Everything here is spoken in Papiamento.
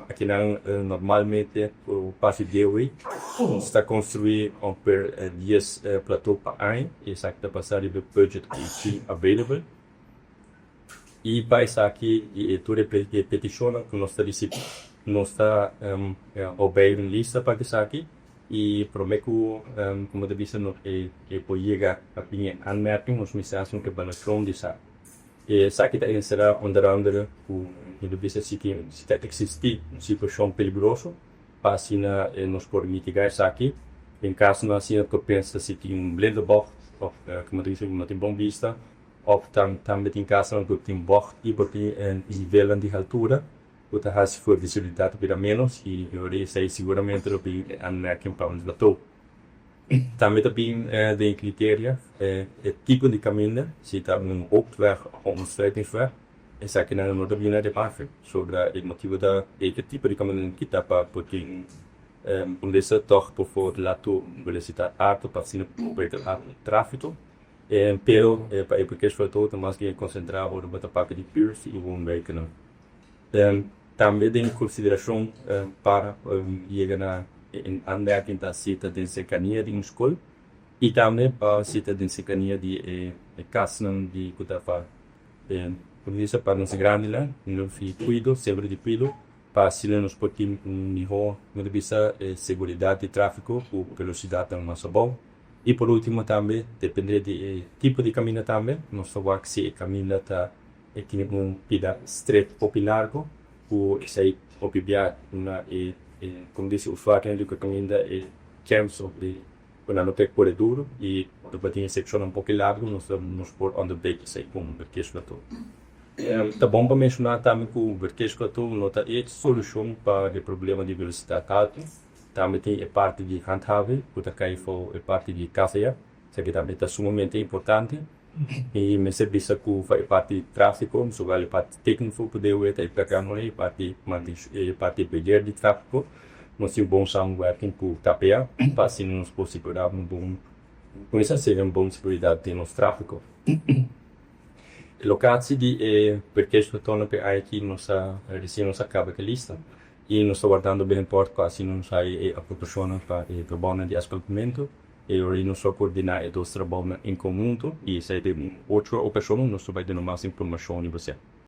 Akinan normalmente ku pasi DOW ta konstruí ongeveer 10 plateau pa aña i esaki ta basá riba e budget ku tin available. I pa esaki i tur e petishonnan ku nos ta risibí, nos ta obei un lista pa esaki i promé ku komo ta bisa e por yega a bin e aanmerking, nos mester hasi un evaluashon di esaki. Esaki ta enserá onder andere ku mi ta bisa si tin si ta eksistí un situashon peligroso pa asina nos por mitigá esaki. Den kasonan asina por pensa si tin un blinde bocht òf komo ta bisa no tin bon bista òf tambe tin kasonan ku tin bocht i por tin nivelnan di haltura ku ta hasi ku e visibilidat ta bira ménos i esei siguramente lo bin e aanmerking pa un plateau. Tambe ta bin den e criteria e tipo di caminda, si ta un hoofdweg of un ontsluitingsweg, esakinan no ta bin na debate sobra e motibo ta e tipo di caminda kita pa por tin un bes toch por for lato velocidad alto pa asina por controla e trafico, pero pa e parkeersplateau ta mas bien concentra ora bo ta papia di buurt y woonwijkennan. Tambe den konsiderashon pa yega na e aanmerking ta si ta den serkania di un skol i tambe pa si ta den serkania di e kasnan di ku ta pa bisa pa nos grandinan di kuido, sentro di kuido, pa asina nos por tin un mihó mi ta bisa seguridat di tráfiko ku velosidatnan mas abou. I por último tambe depende di e tipo di kaminda tambe nos ta wak si e kaminda ta E tin un pida stret hopi largo ku esei hopi bia na e komo disi usuarionan di ku kaminda e chèns of di ku nan no ta kore duru i ora bo tin e sekshonnan hopi largo nos nos por onderbrek esei ku un verkeersplateau. Ta bon pa menshoná tambe ku un verkeersplateau no ta e solushon pa e problema di velosidat altu. Tambe tin e parti di handhaving ku ta kai for e parti di KVA, esaki tambe ta sumamente importante. I mester bisa ku pa e parti tráfiko, sobral e parti tékniko ku debe ta e plakando e parti e parti beheer di tráfiko, nos tin un bon samenwerking ku KPA pa asina nos por sigurá un bon kuminsá sera un bon seguridat den nos tráfiko. E lokatie di e parkeersplateaunan p'e aña aki nos a resien nos a kaba ku e lista i nos ta wardando binnenkort pa asina nos haya e aprobashonnan pa e trabounan di asfaltamentu. E ora nos a koordiná e dos trabounan en konhunto i esei den un otro okashon nos ta bai duna mas informashon riba esei.